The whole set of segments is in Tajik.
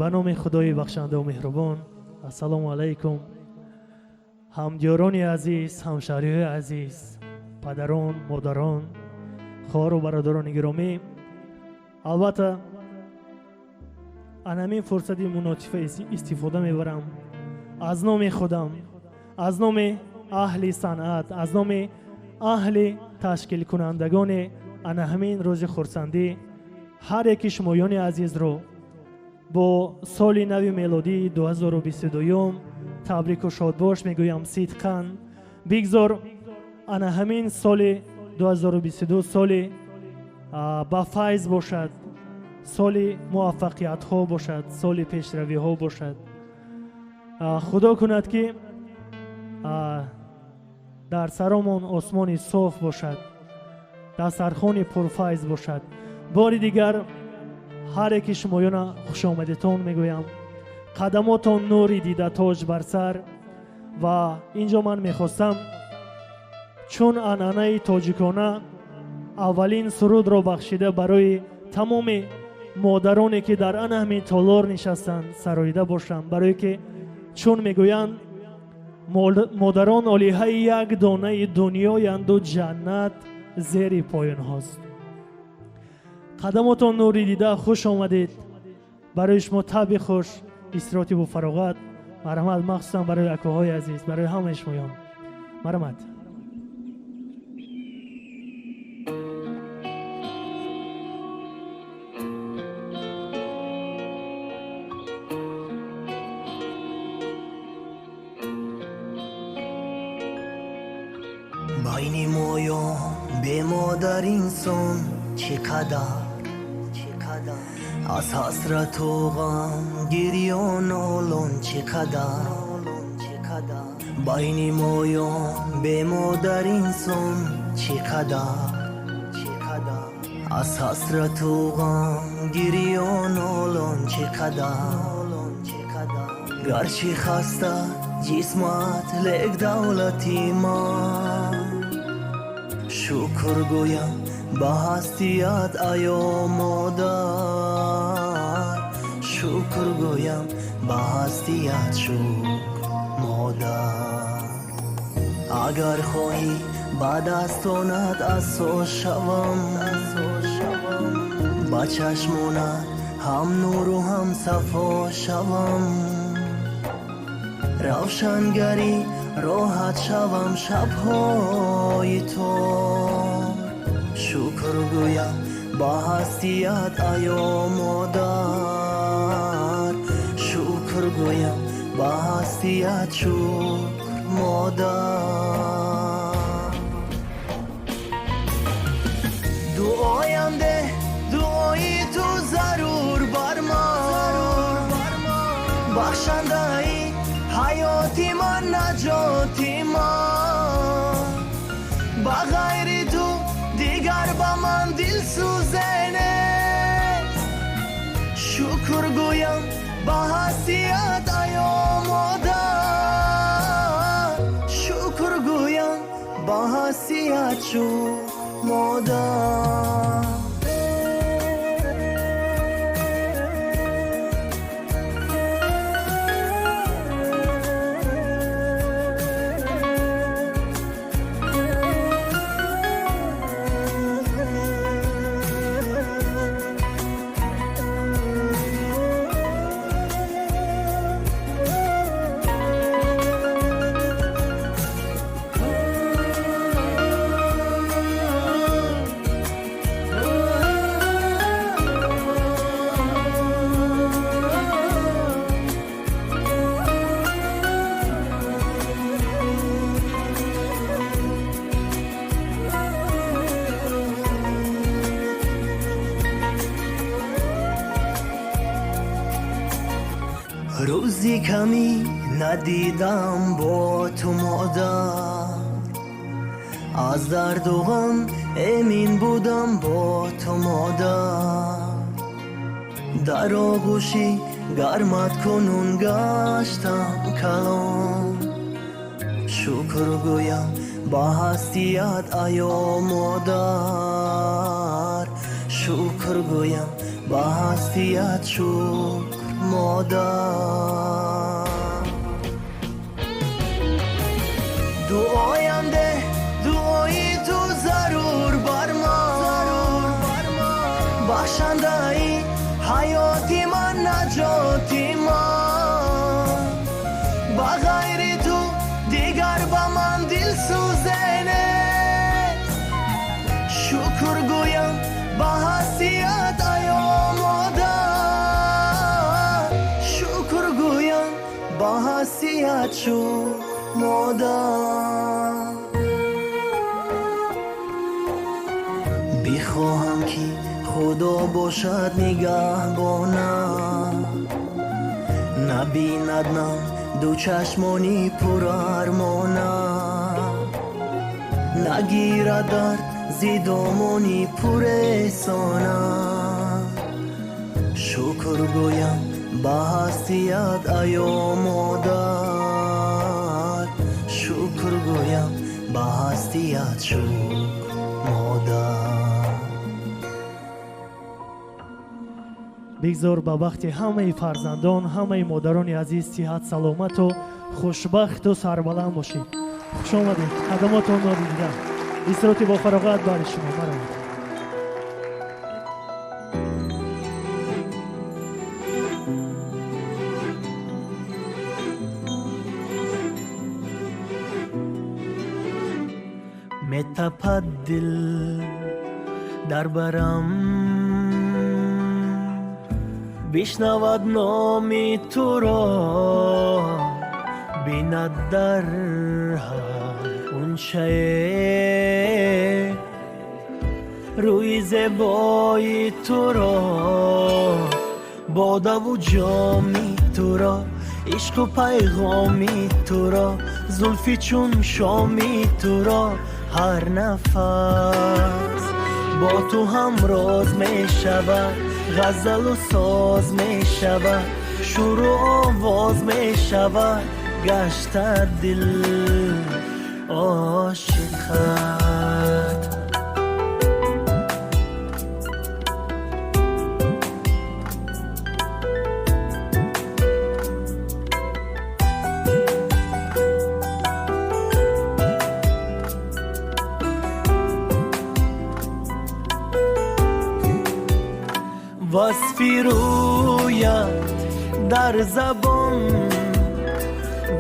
Ба номи Худои бахшандаву меҳрубон. Ассалому алайкум, ҳамдиёрони азиз, ҳамшаҳриҳои азиз, падарон, модарон, хоҳару бародарони гиромӣ. Албатта, ан ҳамин фурсати муносиба истифода мебарам, аз номи худам, аз номи аҳли санъат, аз номи аҳли ташкилкунандагони ана ҳамин рӯзи хурсандӣ ҳар яки шумоёни азизро бо соли нави мелодии 2022 табрику шодбош мегӯям. Сидқан, бигзор ана ҳамин соли 2022 соли ба файз бошад, соли муваффақиятҳо бошад, соли пешравиҳо бошад. Худо кунад, ки дар саромон осмони соф бошад, дастархони пурфайз бошад. Бори дигар ҳар яки шумоёна хушомадетон мегӯям. Қадамотон нури дида, тоҷ бар сар. Ва инҷо ман мехостам, чун анъанаи тоҷикона, аввалин сурудро бахшида барои тамоми модароне, ки дар ана ҳамин толор нишастанд, сароида бошам, барое ки, чун мегӯянд, модарон олиҳаи як донаи дунёянду ҷаннат зери поёнҳост. Қадамотон нури дида, хуш омадед. Барои шумо таби хуш, истироҳати фароғат. Марҳамат, махсусан барои акоҳои азиз, барои ҳамаи шумоён, марҳамат. Байни моён бемодар инсон чӣ қадар, аз ҳасрату ғам гирён нолон чӣ қадар. Байни моён бемодар инсон чӣ қадар, аз ҳасрату ғам гирён нолон чӣ қадар. Гарчи хаста ҷисмат, лек давлати ман. Шукр гӯям ба ҳастият, аё модар. Шукр гӯям ба ҳастият, шукр, модар. Агар хоҳӣ, ба дастонат асо шавам, ба чашмонат ҳам нуру ҳам сафо шавам, равшангарӣ роҳат шавам шабҳои тор. Шукр гӯям ба ҳастият, аё модар. Шукр гӯям ба ҳастият, шукр, модар. Дуоям деҳ, дуои ту зарур бар ман. Бахшандаи ҳаёти ман, наҷоти ман. Ба ғайри ту дигар ба ман дилсӯзе нест. Шукр гӯям ба ҳастият, аё модар. Шукр гӯям ба ҳастият, шукр, модар. Рӯзи камӣ надидам бо ту, модар. Аз дарду ғам эмин будам бо ту, модар. Дар оғӯши гармат кунун гаштам калон. Шукр гӯям ба ҳастият, аё модар. Шукр гӯям ба ҳастият, шукр, Модар. Дуоям деҳ, дуои ту зарур бар ман, бахшандаи ҳаёти ман, наҷоти ман. Ба ғайри ту дигар ба ман дилсӯзе нест. Шукр гӯям ба ҳастият, аё модар. Шукр гӯям ба ҳастият, шукр, модар. Бихоҳам, ки Худо бошад нигаҳбонам, набинад нам ду чашмони пурармонам, нагирад дард зи домони пурэҳсонам. Шукр гӯям ба ҳастият, аё модар. Шукр гӯям ба ҳастият, шукр, модар. Бигзор ба бахти ҳамаи фарзандон, ҳамаи модарони азиз сиҳат, саломату хушбахту сарбаланд бошед. Хуш омадед, қадамотон нодида, истироҳати бо фароғат бари шумо. Маромад. Метапад дил дар барам, бишнавад номи туро, бинад дар ҳар ғунчае рӯи зебои туро, бодаву ҷоми туро, ишқу пайғоми туро, зулфи чун шоми туро. Ҳар нафас бо ту ҳамроз мешавад, ғазалу соз мешавад, шӯру овоз мешавад. Гашта дил ошиқат. Васфи рӯят дар забон,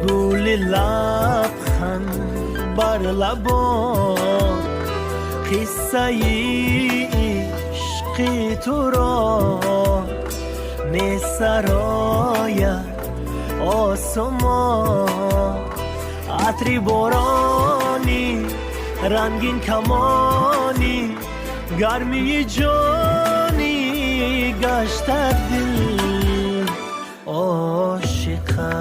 гули лабханд бар лабон, қиссаи ишқи туро месарояд осмон. Атри борони, рангин камонӣ, гармии ҷонӣ, гашта дил ошиқат.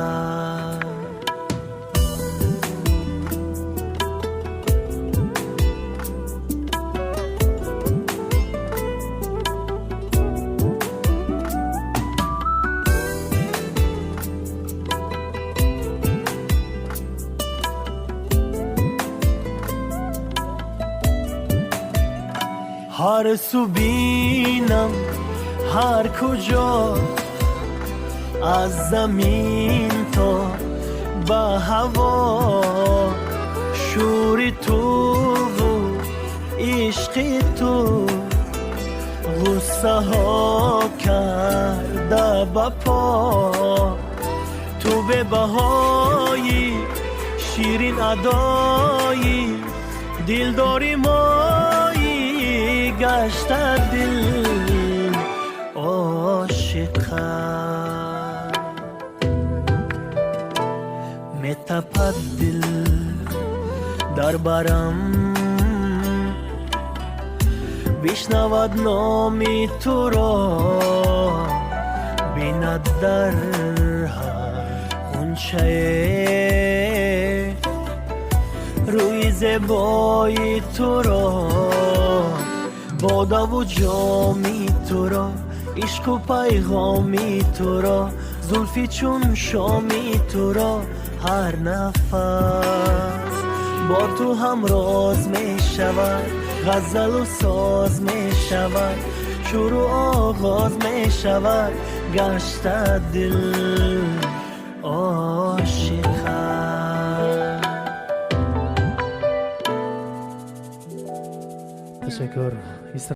Ҳар су бинам, ҳар куҷо, аз замин то ба ҳаво, шӯри туву ишқи ту ғуссаҳо карда ба по. Ту бебаҳои, ширин адоӣ, дилдори моӣ, гашта дил ошиқат. Метапад дил дар барам, бишнавад номи туро, бинад дар ҳар ғунчае рӯи зебои туро, бодаву ҷоми туро, ишқу пайғоми туро, зулфи чун шоми туро. Ҳар нафас бо ту ҳамроз мешавад, ғазалу соз мешавад, шурӯъ оғоз мешавад. Гашта дил ошиқа. Ташаккур.